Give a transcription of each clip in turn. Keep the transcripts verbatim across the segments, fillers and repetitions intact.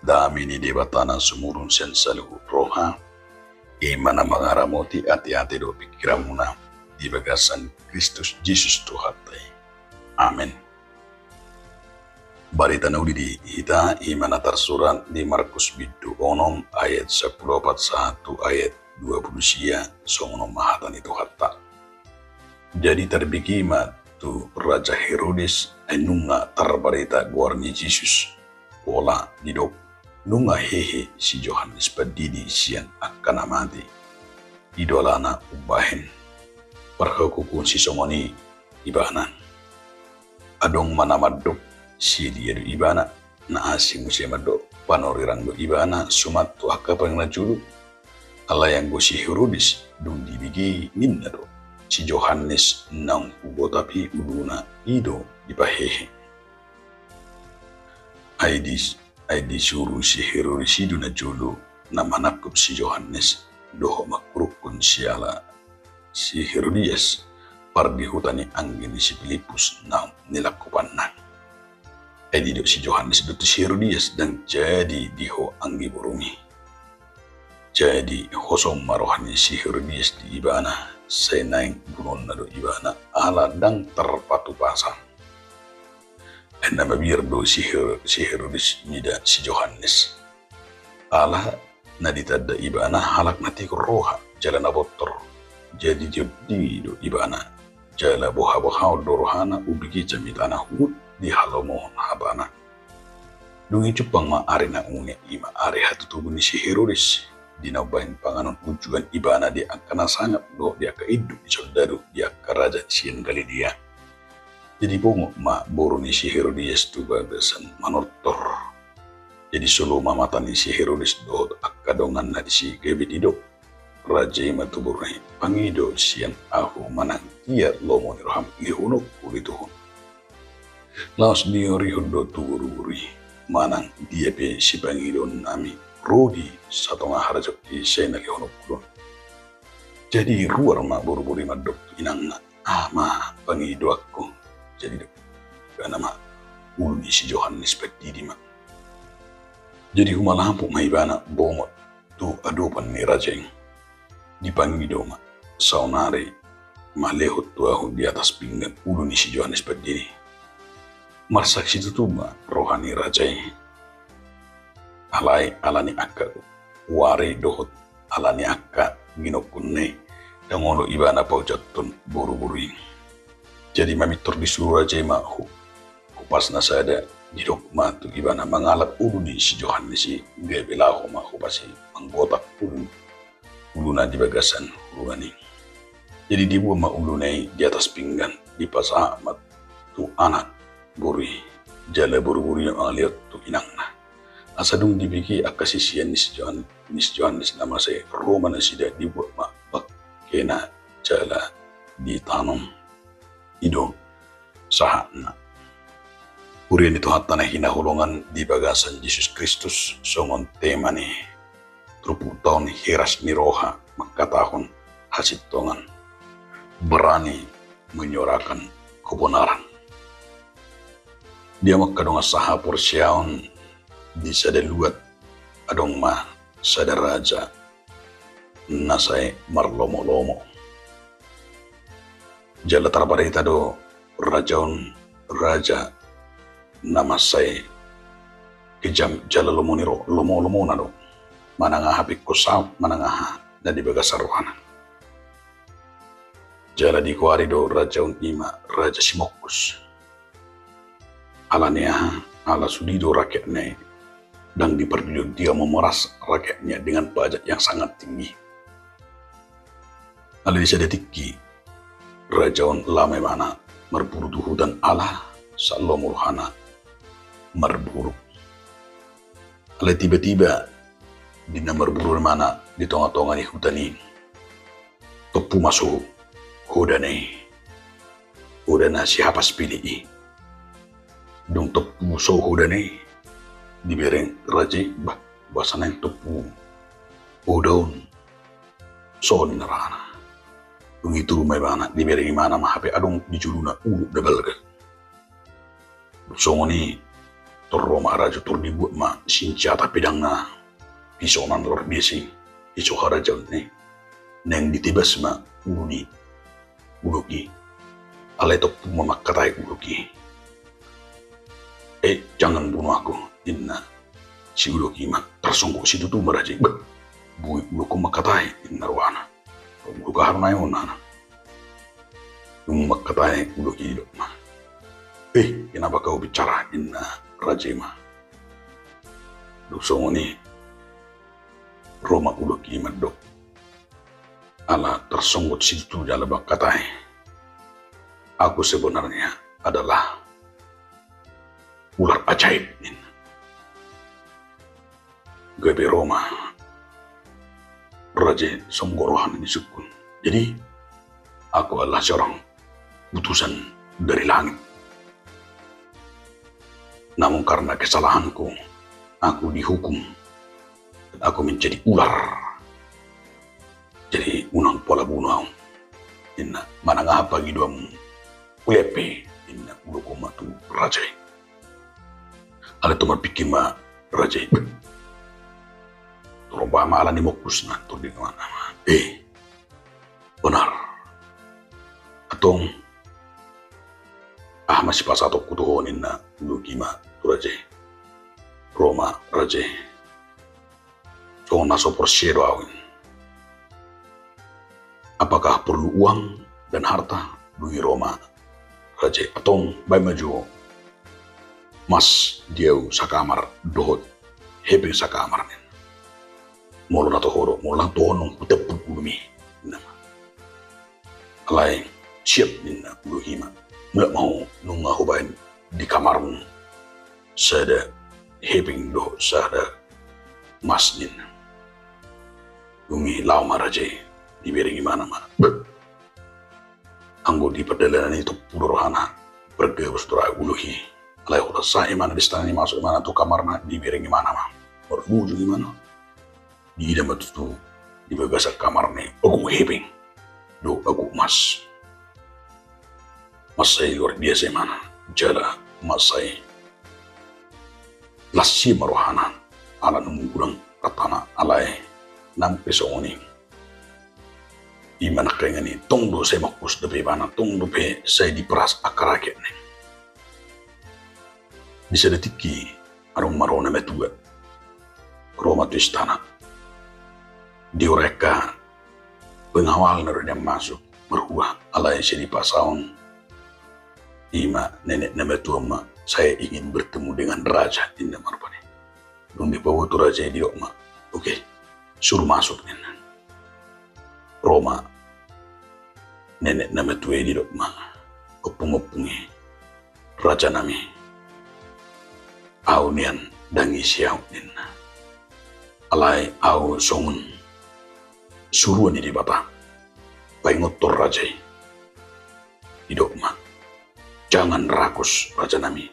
Dame ni Debata na sumurung sian saluhut roha, i ma na mangaramoti ateate dohot pingkiranmuna di bagasan Kristus Jesus Tuhanta i. Amen. Barita na uli di hita i ma na tarsurat di Markus bindu onom ayat sampulu opat sahat tu ayat dua pulu sia, songon on ma hata ni Tuhanta. Jadi tarbege ma tu Raja Herodes, ai nunga tarbarita goar ni Jesus, pola didok, nunga hehe si Johannes Pandidi sian angka na mate. I do alana umbahen parhangoluan sisongon i ibana. Adong ma na mandok, si Elia do ibana, na asing muse mandok, panurirang do ibana suman tu angka panurirang na jolo. Alai anggo si Herodes dung dibege ninna do, si Johannes naung hugotap i uluna i do dipahehe. Ai di, ai disuru si Herodes i do na jolo na manangkup si Johannes dohot mangkurukkon siala si Herodias, pardihuta ni anggi ni si Pilippus naung nilangkupanna. Ai didok si Johannes do tu si Herodias, ndang jadi di ho anggi borumi. Jadi hosom ma roha ni si Herodias di ibana, sai naeng bunuonna do ibana ala ndang tarpatupasan. Ai na mabiar do si Her-, si Herodes mida si Johannes. Ala na ditanda ibana halak na tigor roha jala na bontor. Jadi dionding do ibana jala bohabohaon do rohana umbege jamitana huhut dihalomohon hatana. Dung i jumpang ma ari na unik, i ma ari hatutubu ni si Herodes, di na umbahen panganon unjuan ibana di angka na sangap dohot di angka induk ni soldadu di angka raja sian Galilea. Jadi bongot ma boru ni si Herodias tu bagasan manortor. Jadi solo ma mata ni si Herodes dohot angka donganna disi gabe didok raja i ma tu boruna i, pangido sian ahu manang dia lomo ni roham lehononku lituhon. Laos diorihon do tu boruboru i manang dia pe sipangidoonnami ro di satonga harajaon i sai na lehononku do on. Jadi ruar ma boruboru i mandok tu inangna, aha ma pangidoanku? Jadi dok ibana ma, ulu ni si Johannes Pandidi ma. Jadi humalaput ma ibana bongot tu adopan ni raja i. Dipangido ma, saonari ma lehon tu ahu di atas pinggan ulu ni si Johannes Pandidi. Marsak situtu ma roha ni raja i. Alai ala ni angka uari dohot ala ni angka ginongkonna i, ndang olo ibana paujathon boruboru i. Jadi mamintor disuru raja i ma hu-, hupasna sada, didok ma tu ibana mangalap ulu ni si Johannes i, gabe laho ma hupas i manggotap ulu, uluna di bagasan huluan i. Jadi dibuat ma uluna i di atas pinggan, dipasahat ma tu anak boru i, jala boruboru i mangalehon tu inangna. Asa dung dibege angka sisean ni si Johan-, ni si Johannes na masa i, ro ma nasida, dibuat ma bangkena jala ditanom. I do sahatna. Huria ni Tuhanta na hinaholongan di bagasan Jesus Kristus, songon tema ni turpukta on, heras ni roha mangkatahon hasintongan, berani menyuarakan kebenaran. Di hamu angka dongan sahaporseaon, di sada luat adong ma sada raja na sai marlomolomo. Jala tarbarita do raja on raja na mansai kejam jala lomo ni ro-, lomolomona do. Manang aha pe ingkon saut, manang aha na di bagasan rohana. Jala digoari do raja on i ma raja simongkus. Ala ni aha? Ala sude do rakyatna i ndang diparduli on, dia memeras rakyatnya dengan pajak yang sangat tinggi. Alai di sada tingki raja on laho ma ibana marburu tu huta ala sahat lomo rohana marburu. Alai tiba-tiba di na marburu ibana di tonga-tonga ni huta i, tompu ma soho hodana i, hodana si hapas pilik i. Dung tompu soho hodana i, dibereng raja i, bah, boasa naeng tompu hoda on soho ninna rohana. Dung i turu ma ibana, dibereng ibana ma hape adong di jolona ulok na balga. Dung songon i Tor ro ma raja, tor dibuat ma sinjata pedang na piso na luar biasa i, piso harajaon i. Naeng ditebas ma ulu ni ulok i. Alai tompu ma mangkatai ulok i. "Eh, jangan bunuh aku," ninna si ulok i ma. Tarsonggot situtu ma raja i. "Bah, boi ulokku mangkatai," ninna rohana. "Ulok aha do na i on?" ninna. Dung mangkatai ulok i didok ma. "Eh, kenapa kau bicara?" ninna raja i ma. Dung songon i ro ma ulok i mandok, ala tarsonggot situtu jala mangkatai, "Aku sebenarnya adalah ular ajaib," ninna. Gabe ro ma raja i, "Songon rohana ni sungkun. Jadi, aku adalah seorang utusan dari langit. Namun karena kesalahanku, aku dihukum dan aku menjadi ular. Jadi, unang pola bunuh au," ninna. "Manang aha pangidoanmu, hulean pe," ninna ulok on ma tu raja i. Alai tung marpingkir ma raja i. Tor ombahen ma ala ni mongkusna, tor didok ma, "Eh, benar. Antong, aha ma sipasahatonku tu ho?" ninna ulok i ma tu raja i. Ro ma raja i. "Songon na so porsea do au i. Apakah perlu uang dan harta?" Dung i ro ma raja i. "Antong, baen ma jo mas di au sakamar dohot hepeng sakamar," ninna. "Molo na toho do, molo ndang toho, nunga hutempul ulumi," ninna ma. "Alai siap," ninna ulok i ma. "Mulak ma ho, nunga hubaen di kamarmu sada hepeng dohot sada mas," ninna. Dung i laho ma raja i, dibereng ibana ma. Anggo di pardalanan i tompu do rohana, bergabus do ra ulok i. Alai holan sae ibana di istana i, masuk ibana tu kamarna, dibereng ibana ma. Marujung ibana, diida ma tutu di bagasan kamarna i ogot hepeng dohot ogot mas. Mansai luar biasa ibana jala mansai las i ma rohana ala nunga godang artana. Alai nang pe songon i, i ma nangkaningan i, tong do sai mongkus dope ibana, tong dope sai diperas angka rakyatna i. Di sada tingki adong ma ro na matua, ro ma tu istana. Diorehka pengawalna do nian masuk, marhua alai sai dipasahat i ma nenek na matua ma, "Saya ingin bertemu dengan raja," ninna ma rupani. Dung dipaboa tu raja i, didok ma, "Oke, suruh masuk," ninna. Ro ma nenek na matua i, didok ma, "Ompung-ompung i, rajanami, au nian ndang ise au," ninna. "Alai au songon suruan ni Debata, paingothon raja i," didok ma. "Jangan ragu, rajanami.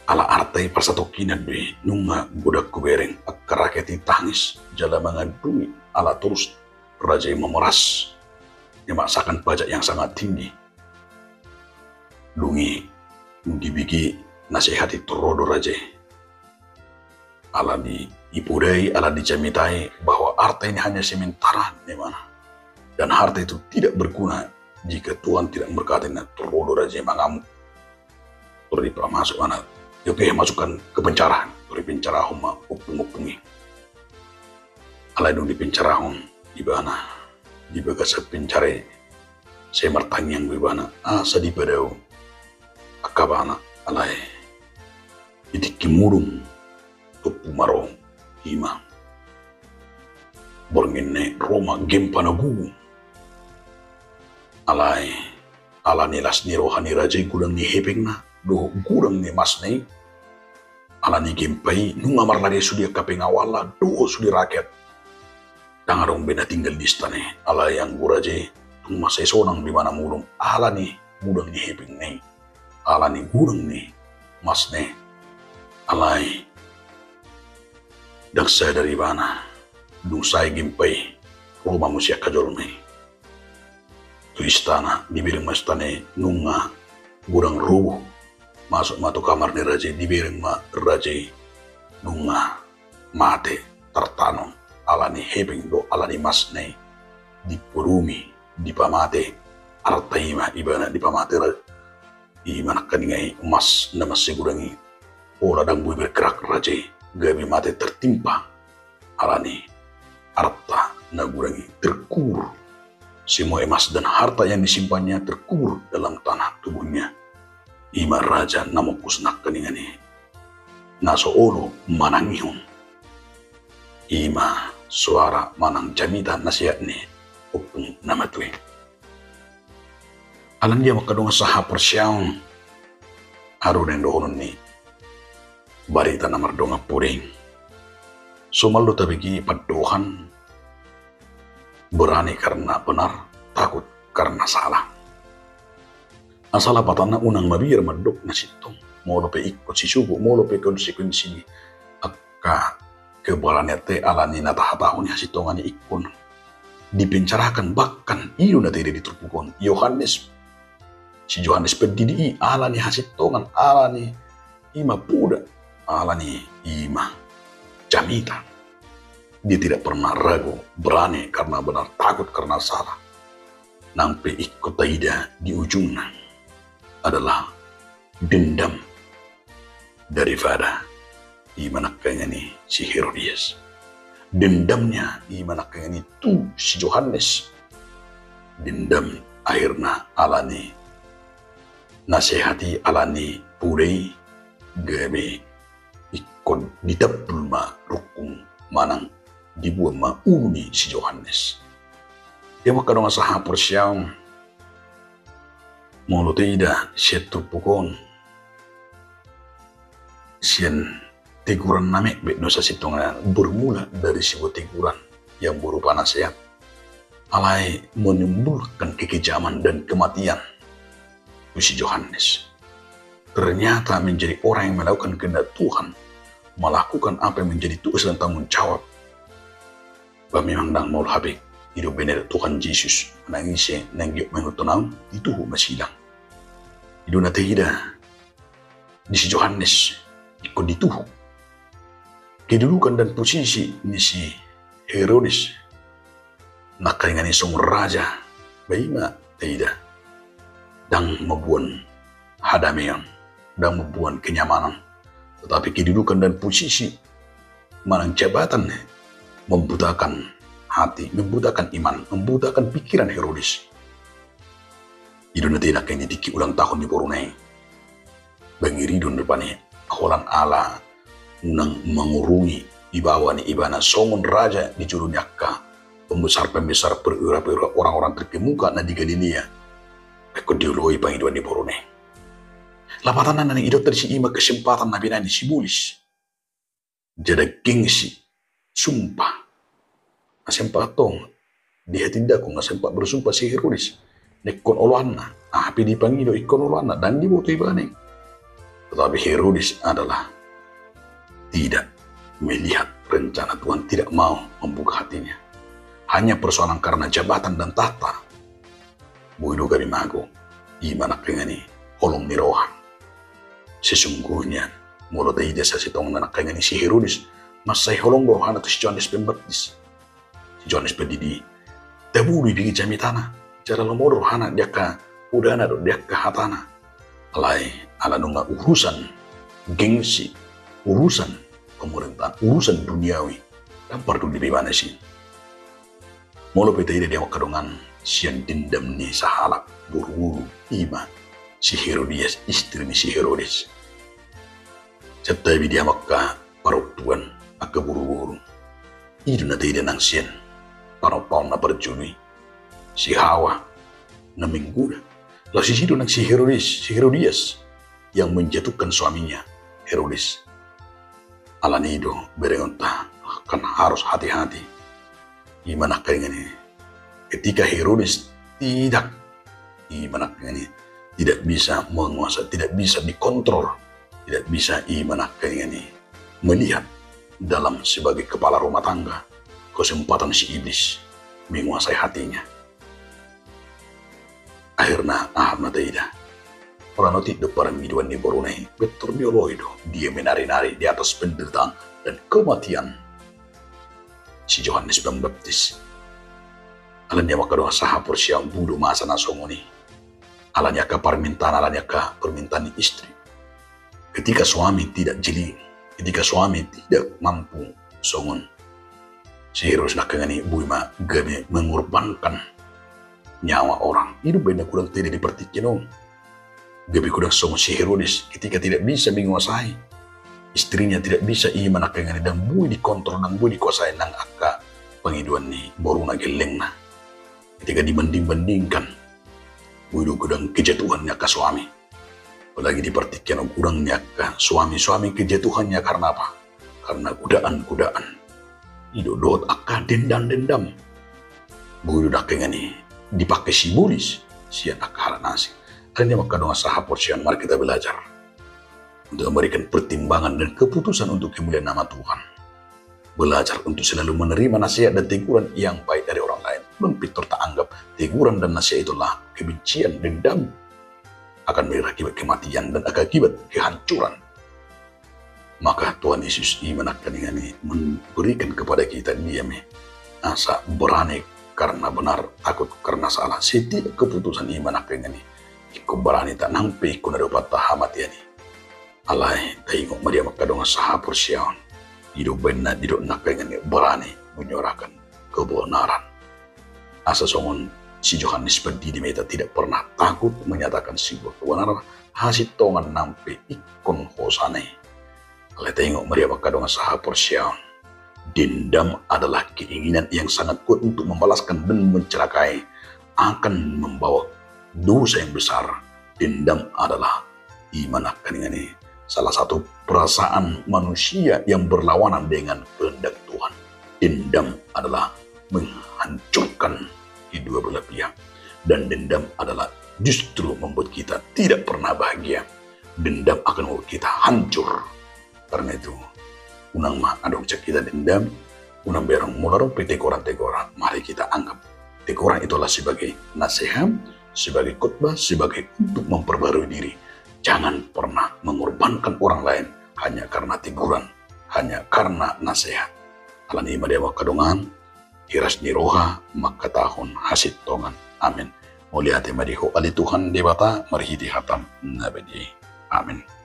Ala arta i parsatongkinan do i, nunga godang hubereng, angka rakyat i tangis jala mangandungi ala torus raja i mameras, memaksakan pajak yang sangat tinggi." Dung i, dung dibege nasehat i, tor ro do raja i. Ala di, dipodai, ala dijamitai bahwa harta ini hanya sementara, ninna ibana. Dan harta itu tidak berguna jika Tuhan tidak memberkati, ninna. Tor ro do raja i mangamuk. Tor dipamasuk ibana. "Oke, masukkan ke penjara." Tor dipenjarahon ma ompung-ompung i. Alai dung dipenjarahon ibana di bagasan penjara i, sai martangiang do ibana asa dipadao angka abana. Alai di tingki modom tompu ma ro i ma borngin na i, ro ma gempa na gogo. Alai ala ni las ni roha ni raja i, godang ni hepengna dohot godang ni masna i, ala ni gempa i nunga marlarian sude angka pengawalna dohot sude rakyat. Ndang adong be na tinggal di istana i. Alai anggo raja i tung mansai sonang do ibana modom ala ni godang ni hepengna i, ala ni godang ni masna i. Alai ndang sadar ibana, dung sae gempa i, ro ma muse angka jolma i tu istana, dibereng ma istana i nunga godang roboh masuk ma tu kamar ni raja i, dibereng ma raja i nunga mate tartanom ala ni hepeng dohot ala ni masna i, diporumi, dipamate arta i ma ibana, dipamate ra-, i ma nangkaningan i mas na mansai godang i. Pola ndang boi bergerak raja i, gabe mate tertimpa ala ni arta na godang i, terkubur. Semua emas dan harta yang disimpannya terkubur dalam tanah tubuhnya. I ma raja na mongkus nangkaningan i, na so olo manangihon i ma soara manang jamita nasehat ni ompung na matua i. Alani dia mangkadongan sahaporseaon, adong naeng dohonon ni barita na mardongan pudi. Somal do tabege pandohan berani karena benar, takut karena salah. Asa lapatanna unang mabiar mandok na sintong, molo pe ingkon sisogo, molo pe konsekuensi ni angka keberanian te ala ni na tahatahon i hasintongan i ingkon dipenjarakan, bahkan i do na taida di turpuk on, Johannes, si Johannes Pandidi i ala ni hasintongan, ala ni i ma poda, ala ni i ma jamita. Dia tidak pernah ragu, berani karena benar, takut karena salah. Nang pe ingkon taida di ujungna adalah dendam daripada i ma nangkaningan i si Herodias. Dendamnya i ma nangkaningan i tu si Johannes. Dendam akhirna ala ni nasehat i, ala ni poda i, gabe ingkon ditampul ma rungkung manang dibuan ma ulu ni si Johannes. Dia mangkadongan sahaporseaon, molo taida sian turpuk on, sian teguran na metmet do hasintongan i, bermula dari sebuah teguran yang berupa nasehat, alai menimbulkan kekejaman dan kematian tu si Johannes. Ternyata menjadi orang yang melakukan kehendak Tuhan, melakukan apa yang menjadi tugas dan tanggung jawab, ba memang ndang maol hape. I do bene Tuhan Jesus manang ise naeng giot mangihuthon ahu, dituhuk ma sidang. I do na taida di si Johannes, ingkon dituhuk kedudukan dan posisi ni si Herodes nangkaningan i songon raja. Ba i ma taida, ndang mamboan hadameon, ndang mamboan kenyamanan, tetapi kedudukan dan posisi manang jabatan membutakan hati, membutakan iman, membutakan pikiran Herodes. I do na taida nangkaningan i di tingki ulang tahun ni boruna i. Ba ngiridon rupani holan ala unang mangurungi wibawa ni ibana songon raja di jolo ni angka pembesar-pembesar, perwira-perwira, orang-orang terkemuka na di Galilea. Ingkon dioloi pangidoan ni boruna i. Lapatanna na naeng didok disi i ma kesempatan na binahen ni si Bolis. Jala gengsi, sumpah. Asa sempat tong, di hatindangkon asa sempat bersumpah si Herodes. Na ingkon oloanna, aha pe dipangido ingkon oloanna, ndang diboto ibana i. Tetapi Herodes adalah tidak melihat rencana Tuhan, tidak mau membuka hatinya. Hanya persoalan karena jabatan dan tahta. Boi do gabe mago, i ma nangkaningan i holong ni roha. Sesungguhnya, molo taida hasintongan nangkaningan i si Herodes, mansai holong do rohana tu si Johannes Pembaptis, si Johannes Pandidi. Tabunuhi bingi jamitana, jala lomo do rohana di angka podana dohot di angka hatana. Alai ala nunga urusan gengsi, urusan pemerintahan, urusan duniawi, ndang parduli be ibana i. Molo pe taida di angka dongan, sian dendam ni sahalak boruboru, i ma si Herodias, istri ni si Herodes. Santabi di angka parompuan, angka boruboru. I do na taida nang sian parompuan na parjolo i, si Hawa na menggoda. Laos disi do nang si Herodes, si Herodias yang menjatuhkan suaminya, Herodes. Alani i do berengonta, kan harus hati-hati. I ma nangkaningan i, ketika Herodes tidak, i ma nangkaningan i, tidak bisa menguasai, tidak bisa dikontrol, tidak bisa, i ma nangkaningan i, melihat dalam sebagai kepala rumah tangga, kesempatan si iblis menguasai hatinya. Akhirna aha ma taida? Olo, na otik do parminduan ni boruna i, pintor dioloi do dia menarinari di atas penderitaan dan kematian si Johannes Pembaptis. Alani i ma angka dongan sahaporseaon, boi do masa na songon i. Alani angka permintaan, alani angka permintaan ni istri. Ketika suami tidak jeli, ketika suami tidak mampu songon si Herodes nangkaningan i, boi ma gabe mengorbankan nyawa orang. I do umbahen na godang taida di partingkian on. Gabe godang songon si Herodes, ketika tidak bisa menguasai istrinya, tidak bisa, i ma nangkaningan i, ndang boi dikontrol, ndang boi dikuasai nang angka pangidoan ni boruna gellengna. Ketika dibanding-bandingkan, boi do godang kejatuhan ni angka suami. Apalagi di partingkian on godang ni angka suami-suami kejatuhannya karena apa? Karena godaan-godaan. I do dohot angka dendam-dendam. Boi do nangkaningan i dipake sibolis sian angka halak na asing. Alani i ma angka dongan sahaporseaon, mari kita belajar untuk memberikan pertimbangan dan keputusan untuk kemuliaan nama Tuhan. Belajar untuk selalu menerima nasihat dan teguran yang baik dari orang lain. Unang pintor taanggap teguran dan nasihat itu adalah kebencian, dendam, akan berakibat kematian dan akan akibat kehancuran. Maka Tuhan Yesus i ma nangkaningan i memberikan kepada kita dia ma i asa berani karena benar, takut karena salah. Setiap keputusan i ma nangkaningan i ingkon berani ta nang pe ingkon na dapot hamatian i. Alai taingot ma di hamu angka dongan sahaporseaon, i do umbahen na didok nangkaningan i berani menyuarakan kebenaran. Asa songon si Johannes Pandidi ma hita, tidak pernah takut menyatakan sebuah kebenaran, hasintongan nang pe ingkon hosana i. Alai taingot ma di hamu angka dongan sahaporseaon, dendam adalah keinginan yang sangat kuat untuk membalaskan dan mencelakai, akan membawa dosa yang besar. Dendam adalah, i ma nangkaningan i, salah satu perasaan manusia yang berlawanan dengan kehendak Tuhan. Dendam adalah menghancurkan kedua belah pihak. Dan dendam adalah justru membuat kita tidak pernah bahagia. Dendam akan membuat kita hancur. Karena itu, unang ma adong sian hita dendam, unang bereng. Molo adong pe teguran-teguran, mari kita anggap teguran itu adalah sebagai nasihat, sebagai khotbah, sebagai untuk memperbarui diri. Jangan pernah mengorbankan orang lain hanya karena teguran, hanya karena nasihat. Alani i ma di hamu angka dongan, hiras ni roha mangkatahon hasintongan. Amin. Mauliate ma di Ho ale Tuhan Debata, marhite hataM na badia i. Amin.